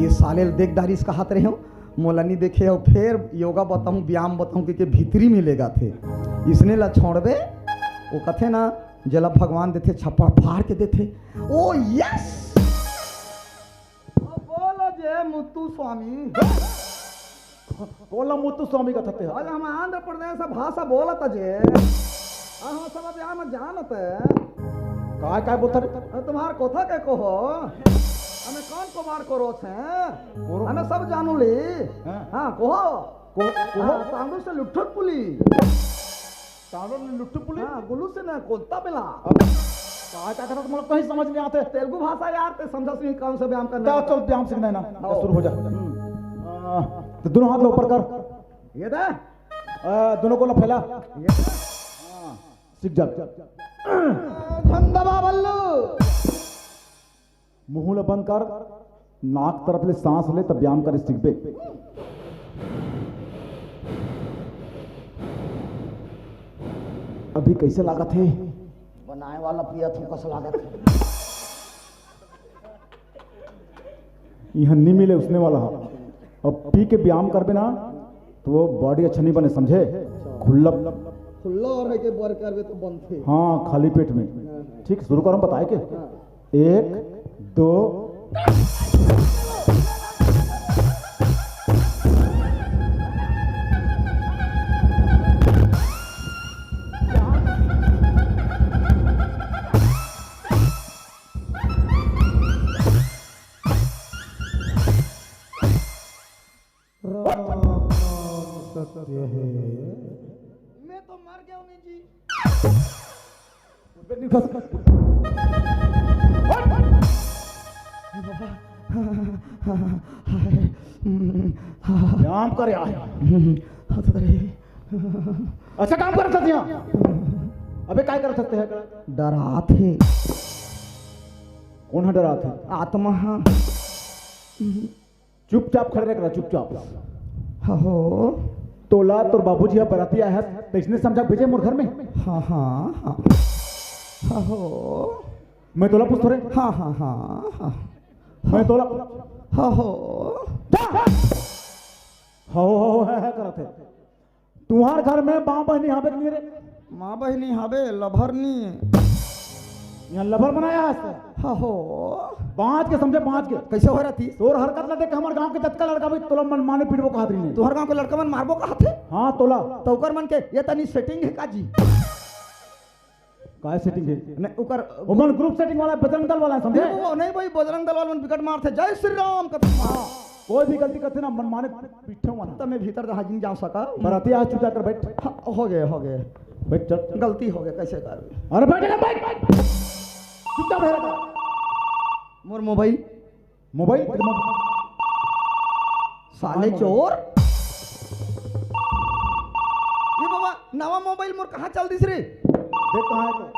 ये साले ल देख डारिस कहात रहे हो, मोला नहीं देखे हो, फिर योगा बताऊं, व्यायाम बताऊं, कि, कि भीतरी में लेगा थे। इसने ला छोड़बे, वो कथे ना, जेला भगवान देथे, छप्पड़ फाड़ के देथे। ओ यस! बोलो जय मुत्तु स्वामी। कोन ला मुत्तु स्वामी कथत हे? अरे हम आंध्र प्रदेश से भाषा बोलत जे। हाँ, हाँ, सब अब यहाँ में जानत है। काय, काय बोलत रे? अरे तुम्हार कोथा के को हो? हमें कौन कुमार को रोच है? को रो- हमें सब जानू ली। हाँ। हाँ, को हो? को, को हो? हाँ, तांडू से लुट्ठुक पुली। तांडो ने लुट्टू पुली? हाँ, गुलू से ना, कोलता मिला। अब का, का करत, मोला कहीं समझ नहीं आते। तेलुगु भाषा यार, ते समझा नहीं कौन सा व्यायाम करना तो है। चल, व्यायाम सीखना है ना, आओ। शुरू हो जा। हम्म। आ, तो दोनों हाथ ला ऊपर कर। ये दे। आ, दोनों को ला फैला। ये दे। हाँ, सीख जा। झंडा बाबल्लू। मुंह ला बंद कर, नाक तरफ ले सांस ले, तब व्यायाम करे सीखबे। अभी कैसे लागत हे? बनाए वाला पियत हूँ, कस लागत हे? यहाँ नहीं मिले उसने वाला। अब पी के व्यायाम करबे ना, तो वो बॉडी अच्छा नहीं बने, समझे? खुल्ला। खुल्ला और है के बर करबे तो बनथे। हाँ, खाली पेट में। हाँ। ठीक, शुरू करो, हम बताए के। हाँ। एक, दो। राम नाम सत्य है। मैं तो मर गया हूँ, नहीं जी। काम कर यार। अच्छा काम करत हस यहाँ। अबे काय करत हस ते? डरात हे। कोन ह डरात हे? आत्मा ह। चुपचाप खड़े रह करा, चुपचाप। हाँ हो। तोला तोर बाबूजी ह बराती आए हस, तइसने समझा भेजे मोर घर में। हाँ, हाँ, हाँ। हाँ हो। मैं तोला पूछत हों रे। हाँ, हाँ, हाँ, हाँ। मैं तोला हाँ हो। जा। हाँ हो, हाँ हो, है, है करत हे। तुंहर घर में माँ बहिनी हाबे कि नहीं रे? माँ बहिनी हाबे, लभर नहीं हे। यहाँ लभर बनाया हस? हाँ हो। बाँच के समझे, बाँच के। कैसे हो रहती? तोर हरकत ला देख के हमर गाँव के जतका लड़का भी तोला मनमाने पीटबो कहत रहिन। तुंहर गाँव के लड़का मन मारबो कहत हे? हाँ, तोला। तो ओकर मन के ये तनी सेटिंग हे का जी? काय सेटिंग हे? नहीं, ओकर ओमन ग्रुप सेटिंग वाला, बजरंग दल वाला हे, समझे? नहीं, वो नहीं भाई, बजरंग दल वाला मन बिकट मारथे, "जय श्री राम" करथे। हाँ, कोई भी गलती करथे ना, मनमाने पीठे वाला। त मैं भीतर जहाँ जिन जा सका। बराती आज चुप जाकर बैठ। हाँ, हो गए, हो गए। बैठ चल। गलती हो गए, कैसे कर? अरे बैठ ना, बैठ, बैठ। चुपचाप रह। मोर मोबाइल। मोबाइल? साले चोर। ये बाबा, नवा मोबाइल मोर कहाँ चल दिस रे? देख कहाँ है तो।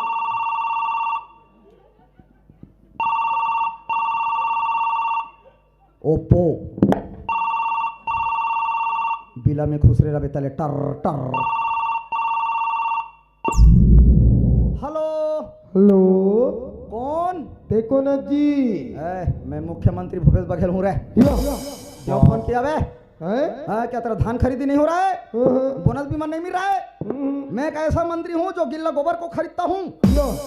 ओप्पो। बिला में खुसरे रबे तले टर टर। हेलो। हेलो। कौन? ते कोन जी? ए, मैं मुख्यमंत्री भूपेश बघेल हूँ रे। यो। क्यों फोन किया बे? हैं? हाँ, क्या तेरा धान खरीदी नहीं हो रहा है? हाँ, हाँ। बोनस बीमा नहीं मिल रहा है? हम्म। मैं एक ऐसा मंत्री हूँ जो गिल्ला गोबर को खरीदता हूँ। यो।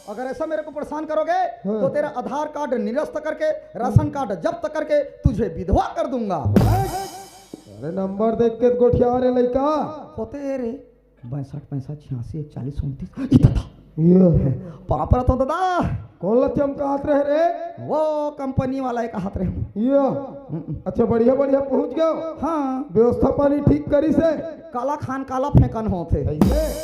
अगर ऐसा मेरे को परेशान करोगे, हाँ। तो तेरा आधार कार्ड निरस्त करके, राशन कार्ड जब्त करके तुझे विधवा कर दूंगा। अरे नंबर देख के गोठिया रे लइका। होते रे। बासठ पैंसठ छियासी इकतालीस उनतीस। इतना था। ये। पापड़ तो दादा। कौन ला चमकात रहे रे? वो कंपनी वाला एक हाथ रहे। ये। हम्म। अच्छा, बढ़िया, बढ़िया पहुंच गयो। हाँ। व्यवस्था पानी ठीक करिस हे? काला खान काला फेंकन होथे। ऐसे?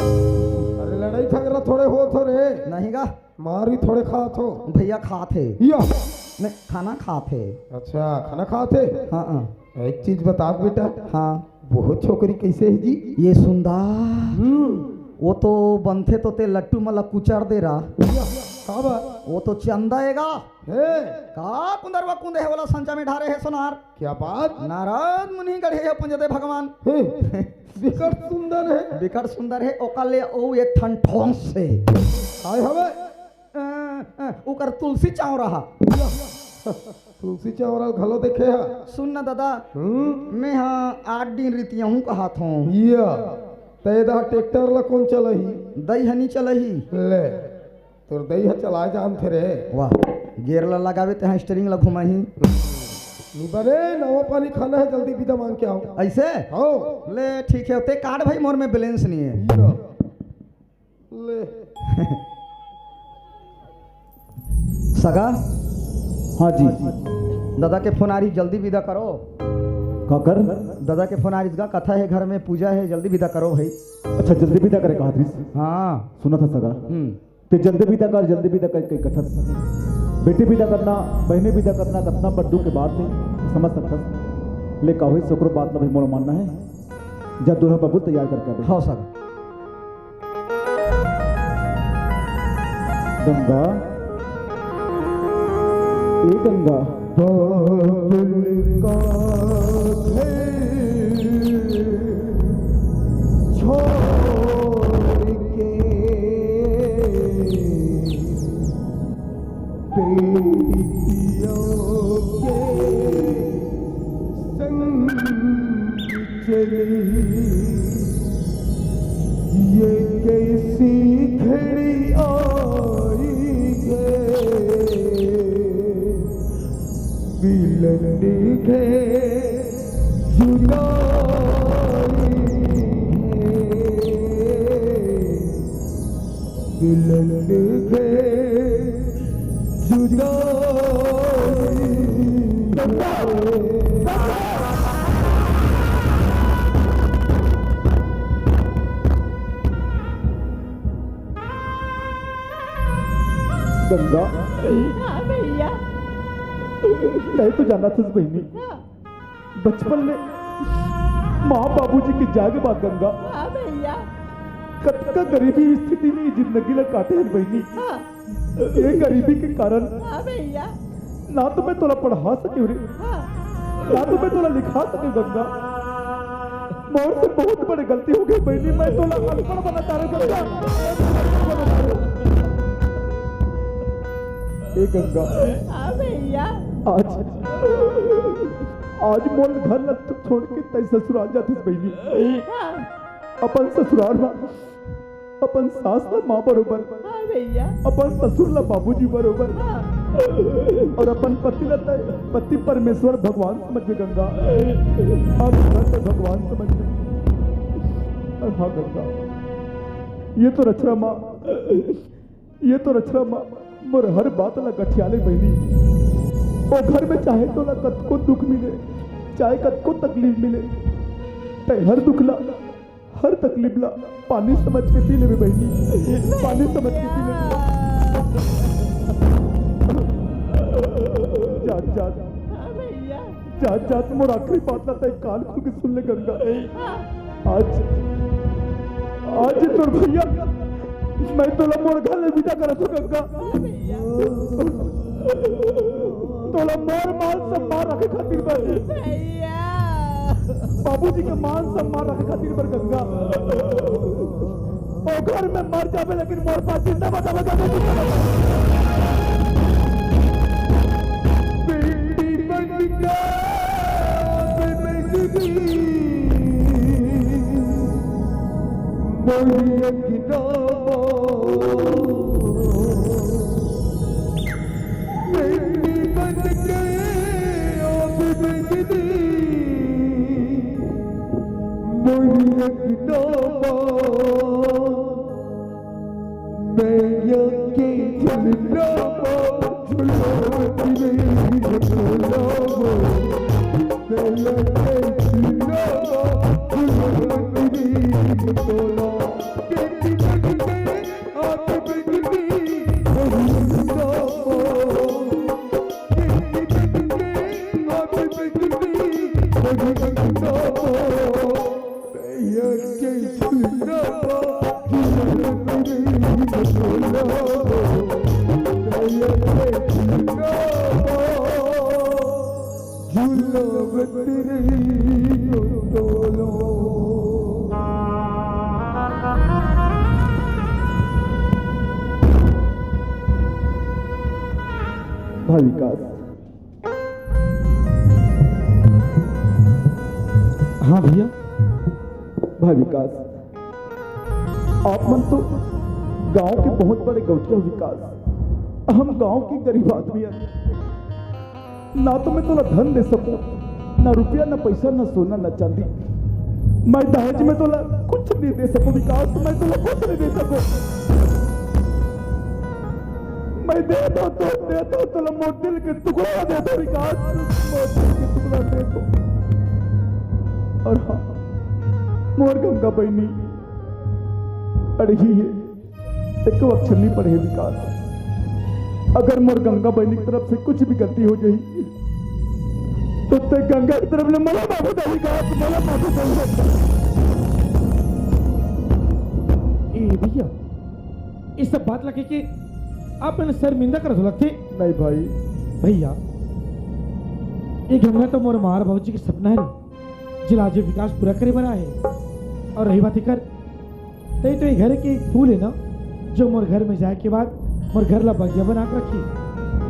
लड़ाई झगड़ा थोड़े होत हो रे। नहीं गा। मार भी थोड़े खात हो। भैया खात हे। या। नहीं, खाना खात हे। अच्छा, खाना खात हे। हाँ, हाँ। एक चीज बता बेटा। हाँ। वो छोकरी कैसे हे जी? ये सुंदर। हम्म। वो तो बनथे तो ते लट्टू मला कुचर दे रहा। या, का बात? वो तो चंदा हे गा। हे। का कुंदरवा कुंदे हे वाला संचा में ढारे हे सोनार। क्या बात? नारद मुनि गढ़े हे पुंजदे भगवान। हे, बिकट सुंदर हे। बिकट सुंदर हे, ओकर ले ओ एक ठन ठोंस हे। काय हवे? अ, अ, ओकर तुलसी चावरा हा। तुलसी चावरा घलो देखे हा। सुन ना दादा, हम्म? मैं हा आठ दिन रितियहूँ कहत हूँ। या, तै दा ट्रैक्टर ला कौन चलाही? दई हनी चलाही। ले। तोर दई ह चलाए जानथे रे। वाह, gear ला लगावे ते हाँ steering ला घुमाही। निबरे, नवा पानी खाना हे, जल्दी विदा मांग के आओ। ऐसे? हो। ले ठीक हे, ते काट भाई, मोर में balance नहीं हे। लो। ले। सगा? हाँ जी। दादा के फोन आ रही, जल्दी विदा करो। काकर? दादा के फोन आ रही, इसका कथा हे, घर में पूजा हे, जल्दी विदा करो भाई। अच्छा, जल्दी विदा करे कहा थी? हाँ। सुना था सगा। हम्म। ते जल्दी विदा कर, जल्दी विदा कर के कथस। बेटी विदा करना, बहिनी विदा करना, कतना बड़ दुख के बात हे, समझ सकथस। ले का होइस, ओकरो बात ला भी मोर मानना हे। जा दूल्हा बबू तैयार करके आबे। हाँ सर। गंगा, ए गंगा। बबुल का घर छोड़ के बेटियों के संग चली, ये कैसी घड़ी आई है, मिलन है जुदाई है। मिलन है जुदाई। गंगा। हाँ भैया। तैं तो जानथस बहिनी, हाँ। बचपन ले माँ बाबूजी के जाए के बाद गंगा, हाँ भैया। कतका गरीबी स्थिति में जिंदगी ला काटे हन बहिनी। हाँ। ये गरीबी के कारण, हाँ भैया। ना तो मैं तोला पढ़ा सके रे, हाँ। ना तो मैं तोला लिखा सके गंगा। मोर से बहुत बड़े गलती हो गई बहिनी, मैं तोला अनपढ़ बना डारे गंगा। ए गंगा, हाँ भैया। आज, आज मोर घर ला छोड़ के तैं ससुराल जाथस बहिनी। हाँ। अपन ससुराल मा अपन सास ला माँ बरोबर, हाँ भैया। अपन ससुर ला बाबूजी बरोबर, हाँ। और अपन पति ला तैं पति परमेश्वर भगवान समझ में गंगा, आप घर में भगवान समझ में। और हाँ गंगा, ये तो रचरा माँ, ये तो रचरा माँ मोर हर बात ला गठियाले बहिनी। ओ घर में चाहे तोला कतको दुख मिले, चाहे कतको तकलीफ मिले, तैं हर दुख ला, हर तकलीफ ला पानी समझ के पी लेबे बहिनी, पानी समझ के पी लेबे। जात जात, हाँ भैया। जात जात मोर आखिरी बात ला तैं कान खोल के सुन ले गंगा। आज, आज तोर भैया, मैं तोला मोर घर ले विदा करत हूँ गंगा। हाँ भैया। तोला मोर मान सम्मान रखे खातिर बस। भैया। बाबूजी के मान सम्मान रखे खातिर बर गंगा। ओ घर में मर जाबे, लेकिन मोर पास जिंदा बचावे का कोई नहीं। बेटी बन के बेटी मोरी अंगना। बेटी बन के आप बिगड़ी, मोरी अंगना। मैया के झुलना, झुलना, झुलना। मैया के झुलना, झुलना, झुलना। बेटी बन के विकास। हाँ भैया। भाई विकास, आप मन तो गांव के बहुत बड़े गौटिया हो विकास। हम गांव के गरीब आदमी हन। ना तो मैं तोला धन दे सकूं, ना रुपया, ना पैसा, ना सोना, ना चांदी। मैं दहेज में तोला कुछ नहीं दे सकूं विकास, मैं तोला कुछ नहीं दे सकूं। मैं दे दो तो दे दो, तोला मोर दिल के टुकड़ा दे दो विकास, मोर दिल के टुकड़ा दे दो। और हाँ, मोर गंगा बहिनी अड़ही है, एको अक्षर नहीं पढ़े विकास। अगर मोर गंगा बहिनी की तरफ से कुछ भी गलती हो जाही, तो ते गंगा की तरफ ले मला माफी दे विकास, मला माफी दे। ए भैया, ये सब बात लगे के आप मन शर्मिंदा करत हो लगथे। नहीं भाई। भैया, ये गंगा तो मोर मार बाबूजी के सपना है रे, जेला आज ये विकास पूरा करे बर आए हे। और रही बात एकर, तई तो ये घर के एक फूल है ना, जो मोर घर में जाए के बाद मोर घर ला बगिया बना के रखी।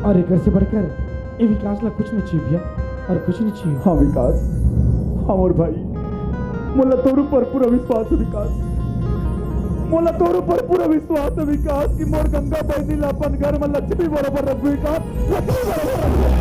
और एकर से बढ़कर ये विकास ला कुछ नहीं चाहिए भैया, और कुछ नहीं चाहिए। हाँ विकास, हाँ मोर भाई, मोला तोर ऊपर पूरा विश्वास है विकास, मोला तोर ऊपर पूरा विश्वास है विकास कि मोर गंगा बहिनी ला अपन घर में लक्ष्मी बरोबर रखबे विकास, लक्ष्मी बरोबर रखबे।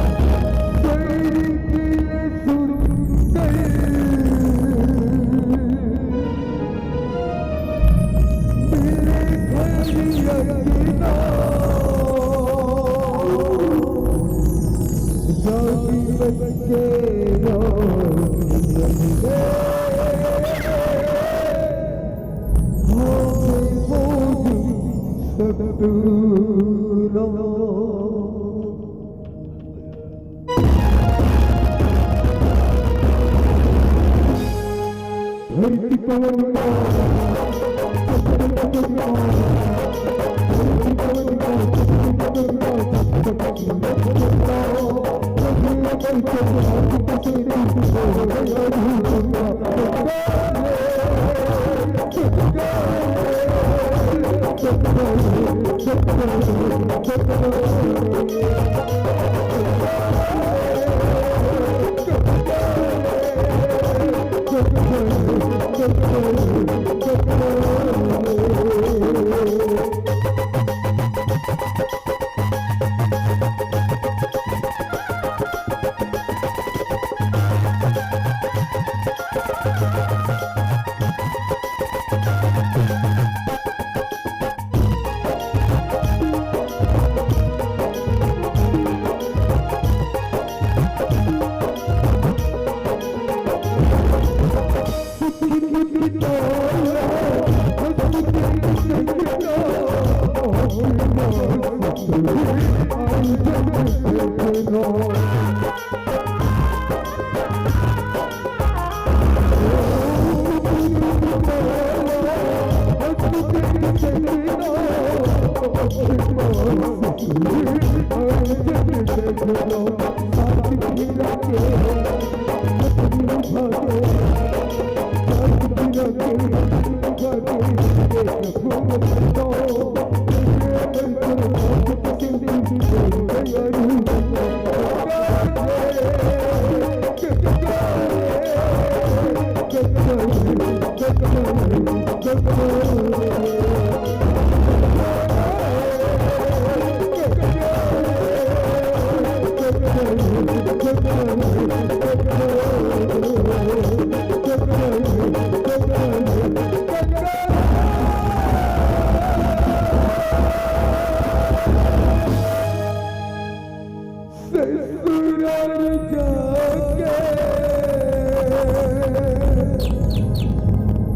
ससुराल जाके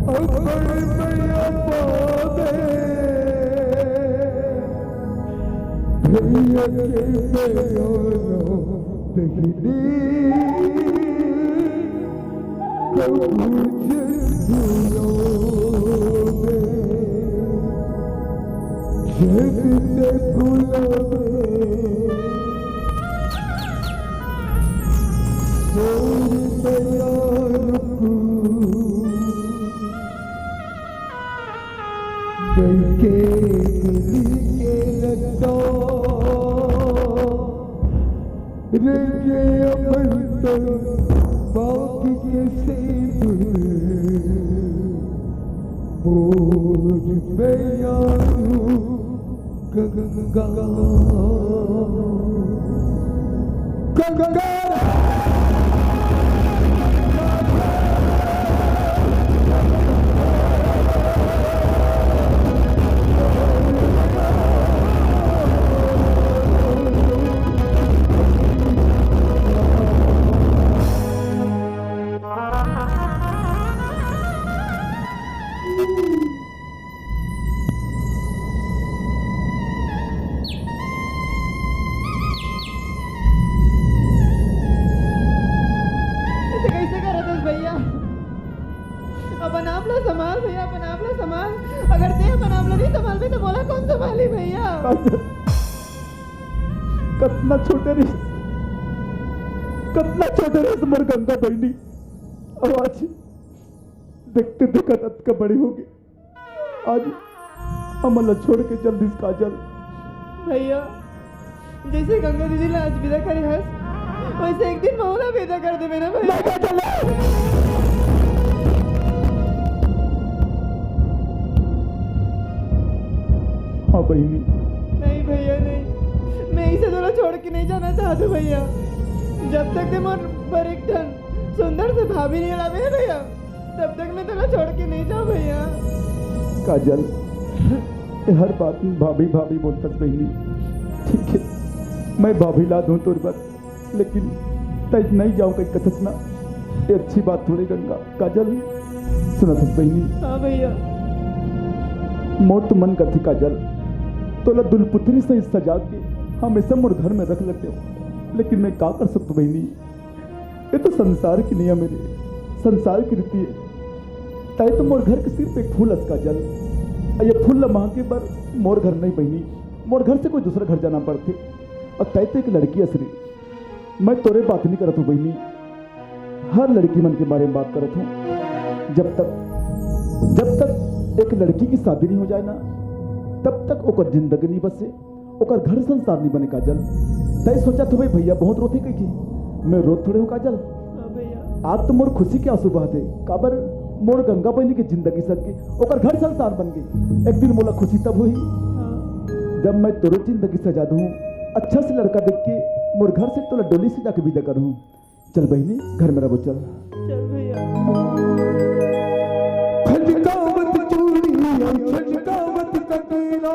अपन मया पावे, भैया के बयानो बहिनी, कबूझ भूलो में, जग ते भूलो में। रेंगे अमर तन बाकी के सेंदुर बोझ पे यारू गंगा गंगा। ऐसे कैसे करत हस भैया? अपन आप ला संभाल भैया, अपन आप ला संभाल। अगर ते अपन आप ला नहीं संभालबे तो मोला कौन संभाली भैया? कतना छोटे रहिस, कतना छोटे रहिस मोर गंगा बहिनी। अउ आज देखते देखत अतका बड़े होगे। आज हमन ला छोड़ के चल दिस काजल। भैया, जैसे गंगा दीदी ला आज विदा करे हस, वैसे एक दिन महू ला विदा कर देबे ना भैया। नहीं काजल, नहीं। हाँ बहिनी। नहीं भैया, नहीं, मैं इसे तोला छोड़ के नहीं जाना चाहत हूँ भैया। जब तक ते मोर बर एक ठन सुंदर से भाभी नहीं लाबे ना भैया, तब तक मैं तोला छोड़ के नहीं जाऊँ भैया। काजल, ये हर बात में भाभी भाभी बोलथस बहिनी। ठीक है, मैं भाभी ला दूँ तोर बर, लेकिन तैं नहीं जाऊँ कहि कथस ना, ये अच्छी बात थोड़े गंगा। काजल, सुनथस बहिनी? हाँ भैया। मोर तो मन करथे काजल, तोला दुलपुतरी सही सजा के हमेशा मोर घर में रख लेतेंव, लेकिन मैं का कर सकथों बहिनी? ये तो संसार के नियम हे रे, संसार के रीति हे। तैं तो मोर घर के सिर्फ एक फूल हस काजल, अउ ये फूल ला महके बर मोर घर नहीं बहिनी, मोर घर से कोई दूसरा घर जाना पड़थे। अउ तैं तो एक लड़की हस रे, मैं तोरे बात नहीं करत हूँ बहिनी, हर लड़की मन के बारे में बात करत हूँ। जब तक, जब तक एक लड़की की शादी नहीं हो जाए ना, तब तक ओकर जिंदगी नहीं बसे, ओकर घर संसार नहीं बने काजल। तैं सोचत होबे भैया बहुत रोथे कहिके, मैं रोत थोड़े हूँ काजल। हाँ भैया। आज तो मोर खुशी के आंसू बहत हे, काबर मोर गंगा बहिनी के जिंदगी सज गे, ओकर घर संसार बन गे। एक दिन मोला खुशी तब होही, हाँ। जब मैं तोरो जिंदगी सजा दूँ, अच्छा से लड़का देख के मोर घर से तोला डोली सजा के विदा करूँ। चल बहिनी, घर में रहबो, चल। चल भैया। खजकावत चूड़िया, खजकावत कटोरा,